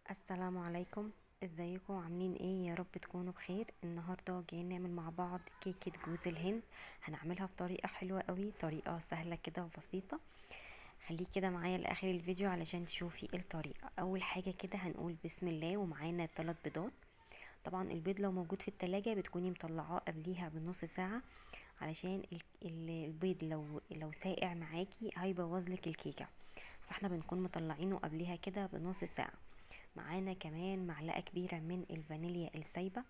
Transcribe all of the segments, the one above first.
السلام عليكم، ازيكم عاملين ايه؟ يا رب تكونوا بخير. النهارده جايين نعمل مع بعض كيكة جوز الهند. هنعملها بطريقة حلوة قوي، طريقه سهلة كده وبسيطة. خليك كده معايا لاخر الفيديو علشان تشوفي الطريقة. اول حاجة كده هنقول بسم الله، ومعانا 3 بيضات. طبعا البيض لو موجود في التلاجة بتكوني مطلعاه قبليها بنص ساعة، علشان البيض لو ساقع معاكي هيبوظ لك الكيكه، فاحنا بنكون مطلعينه قبليها كده بنص ساعة. معانا كمان معلقه كبيرة من الفانيليا السايبه،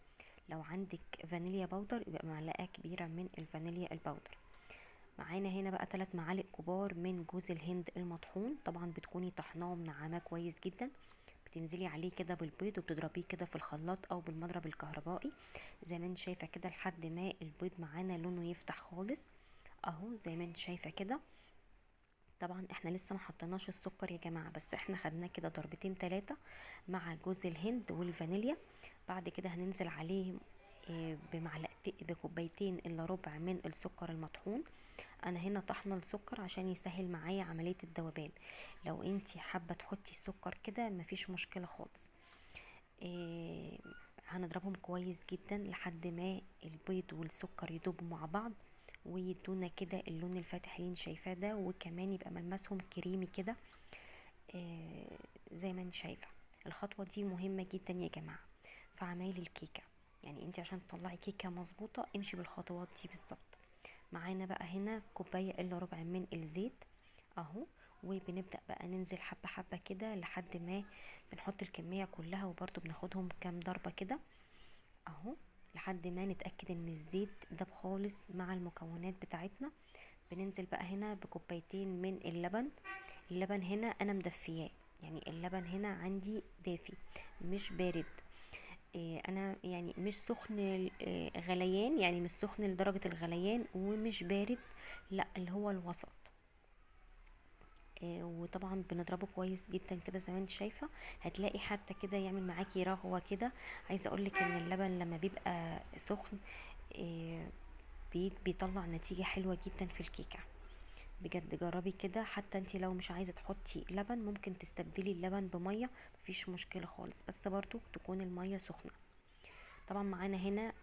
لو عندك فانيليا powder يبقى معلقه كبيرة من الفانيليا ال powder. معانا هنا بقى 3 معالق كبار من جوز الهند المطحون، طبعا بتكوني طحناه ومنعماه كويس جدا. بتنزلي عليه كده بالبيض وبتضربيه كده في الخلاط او بالمضرب الكهربائي زي ما انت شايفه كده، لحد ما البيض معانا لونه يفتح خالص اهو زي ما انت شايفه كده. طبعا احنا لسه ما حطيناش السكر يا جماعة، بس احنا خدناه كده ضربتين 3 مع جوز الهند والفانيليا. بعد كده هننزل عليه بمعلقتين بكوبايتين الا ربع من السكر المطحون. انا هنا طحنه السكر عشان يسهل معايا عملية الذوبان، لو انتي حابة تحطي السكر كده مفيش مشكلة خالص. هنضربهم كويس جدا لحد ما البيض والسكر يدوبوا مع بعض ويدونا كده اللون الفاتح اللي انت شايفاه ده، وكمان يبقى ملمسهم كريمي كده زي ما انت شايفه. الخطوة دي مهمة جدا يا جماعة في عمايل الكيكه، يعني انت عشان تطلعي كيكة مظبوطة امشي بالخطوات دي بالظبط. معانا بقى هنا كوباية الا ربع من الزيت اهو، وبنبدا بقى ننزل حبه حبه كده لحد ما بنحط الكمية كلها، وبرده بناخدهم كام ضربه كده اهو لحد ما نتاكد ان الزيت داب خالص مع المكونات بتاعتنا. بننزل بقى هنا بكوبايتين من اللبن. اللبن هنا انا مدفياه، يعني اللبن هنا عندي دافي مش بارد، انا يعني مش سخن غليان، يعني مش سخن لدرجة الغليان ومش بارد، لا اللي هو الوسط. وطبعا بنضربه كويس جدا كده زي ما انت شايفه، هتلاقي حتى كده يعمل معاكي رغوه كده. عايزه اقولك ان اللبن لما بيبقى سخن بيطلع نتيجة حلوة جدا في الكيكه، بجد جربي كده. حتى انت لو مش عايزه تحطي لبن ممكن تستبدلي اللبن بميه، مفيش مشكلة خالص، بس برضو تكون المية سخنة. طبعا معانا هنا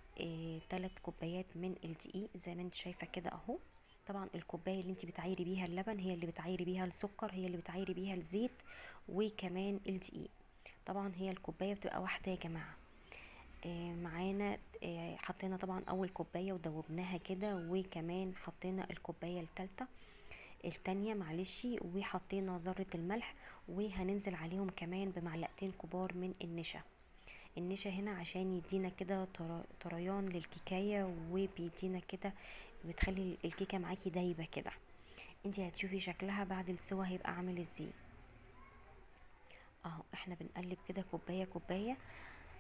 3 كوبايات من الدقيق زي ما انت شايفه كده اهو. طبعا الكوباية اللي انت بتعايري بيها اللبن هي اللي بتعايري بيها السكر، هي اللي بتعايري بيها الزيت وكمان الدقيق. طبعا هي الكوباية بتبقى واحدة يا جماعة. معانا حطينا طبعا اول كوباية ودوبناها كده، وكمان حطينا الكوباية الثالثة التانية معلش، وحطينا ذره الملح، وهننزل عليهم كمان بمعلقتين كبار من النشا. النشا هنا عشان يدينا كده طريان للكيكايه، وبيدينا كده بتخلي الكيكه معاكي دايبه كده. انتي هتشوفي شكلها بعد السوا هيبقى عامل ازاي اهو. احنا بنقلب كده كوباية كوباية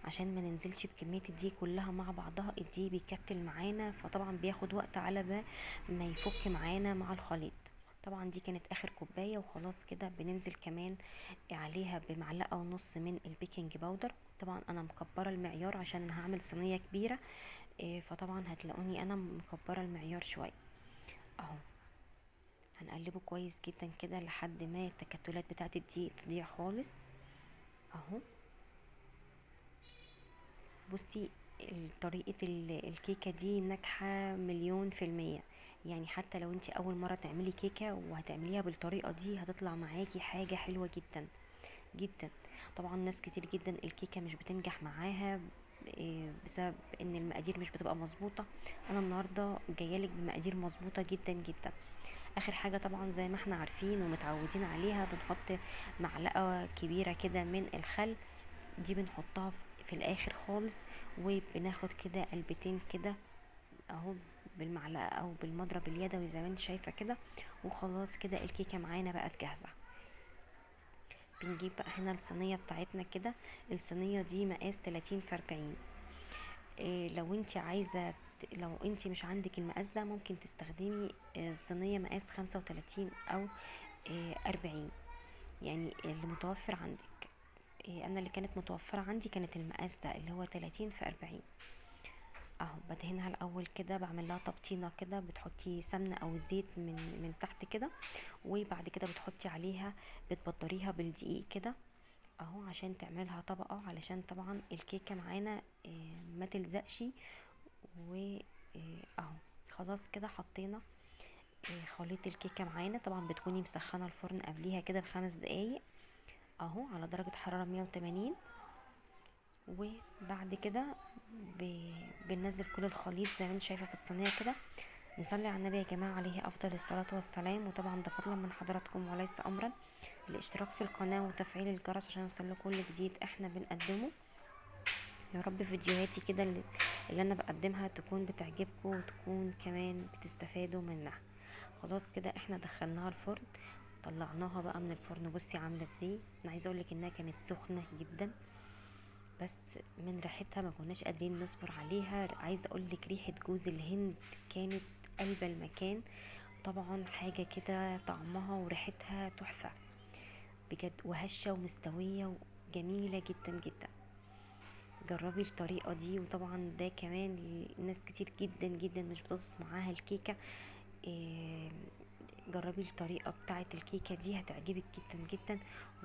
عشان ما ننزلش بكمية الدقيق كلها مع بعضها، الدقيق بيكتل معانا، فطبعا بياخد وقت على ما يفك معانا مع الخليط. طبعا دي كانت اخر كوباية وخلاص كده. بننزل كمان عليها بمعلقه ونص من ال baking powder. طبعا انا مكبره المعيار عشان هعمل صينية كبيرة، فطبعا هتلاقوني انا مكبره المعيار شوية اهو. هنقلبه كويس جدا كده لحد ما التكتلات بتاعه الدقيق تضيع خالص اهو. بصي طريقه الكيكه دي ناجحة 1,000,000%، يعني حتى لو انت اول مرة تعملي كيكة وهتعمليها بالطريقة دي هتطلع معاكي حاجة حلوة جدا جدا. طبعا ناس كتير جدا الكيكه مش بتنجح معاها بسبب ان المقادير مش بتبقى مظبوطة. انا النهارده جاية لك بمقادير مظبوطة جدا جدا. اخر حاجة طبعا زي ما احنا عارفين ومتعودين عليها بنحط معلقه كبيرة كده من الخل، دي بنحطها في الاخر خالص، وبناخد كده قلبتين كده اهو بالمعلقه او بالمضرب اليدوي زي ما انت شايفه كده، وخلاص كده الكيكه معانا بقت جاهزة. بنجيب بقى هنا الصينية بتاعتنا كده، الصينية دي مقاس 30 في 40. لو انت عايزه، لو انت مش عندك المقاس ده ممكن تستخدمي صينية مقاس 35 او 40، يعني اللي متوفر عندك. انا اللي كانت متوفرة عندي كانت المقاس ده اللي هو 30 في 40 اهو. بدهنها الاول كده، بعمل لها تبطينه كده، بتحطي سمنه او زيت من تحت كده، وبعد كده بتحطي عليها، بتبطريها بالدقيق كده اهو عشان تعملها طبقة، علشان طبعا الكيكة معانا ما تلزقش. و اهو خلاص كده حطينا خليط الكيكة معانا. طبعا بتكوني مسخنة الفرن قبليها كده ب5 دقايق اهو على درجة حرارة 180. وبعد كده بننزل كل الخليط زي ما انت شايفة في الصينية كده. نصلي على النبي يا جماعة عليه افضل الصلاة والسلام. وطبعا ده فضلا من حضراتكم وليس امرا، الاشتراك في القناة وتفعيل الجرس عشان يوصل لكل جديد احنا بنقدمه. يا رب فيديوهاتي كده اللي انا بقدمها تكون بتعجبكم وتكون كمان بتستفادوا منها. خلاص كده احنا دخلناها الفرن، طلعناها بقى من الفرن. بصي عامله ازاي، انا عايزه اقولك انها كانت سخنة جدا، بس من ريحتها ما كناش قادرين نصبر عليها. عايزه اقولك ريحه جوز الهند كانت قلب المكان، طبعا حاجة كده طعمها وريحتها تحفة بجد، وهشه ومستويه وجميلة جدا جدا. جربي الطريقة دي. وطبعا ده كمان ناس كتير جدا جدا مش بتظبط معاها الكيكه، جربي الطريقة بتاعه الكيكه دي هتعجبك جدا جدا،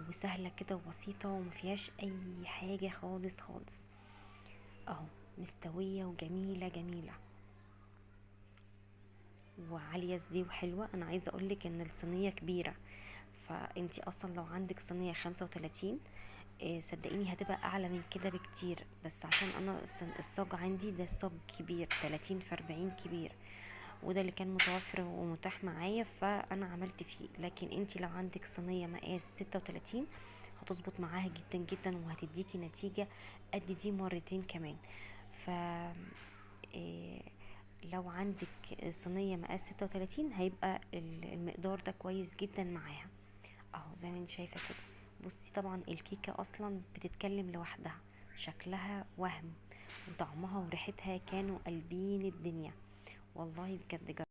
وسهلة كده وبسيطة ومفيهاش اي حاجة خالص خالص اهو، مستوية وجميلة جميلة وعاليه ازاي وحلوه. انا عايزه اقولك ان الصينية كبيرة، فانتي اصلا لو عندك صينية 35 صدقيني هتبقى اعلى من كده بكتير، بس عشان انا الصاج عندي ده صاج كبير 30 في 40 كبير، وده اللي كان متوفر ومتاح معايا فانا عملت فيه. لكن انتي لو عندك صينية مقاس 36 هتظبط معاها جدا جدا، وهتديكي نتيجة قد دي مرتين كمان. ف لو عندك صينية مقاس 36 هيبقى المقدار ده كويس جدا معاها اهو زي ما انت شايفه كده. بصي طبعا الكيكه اصلا بتتكلم لوحدها، شكلها وهم وطعمها وريحتها كانوا قلبين الدنيا والله بجد.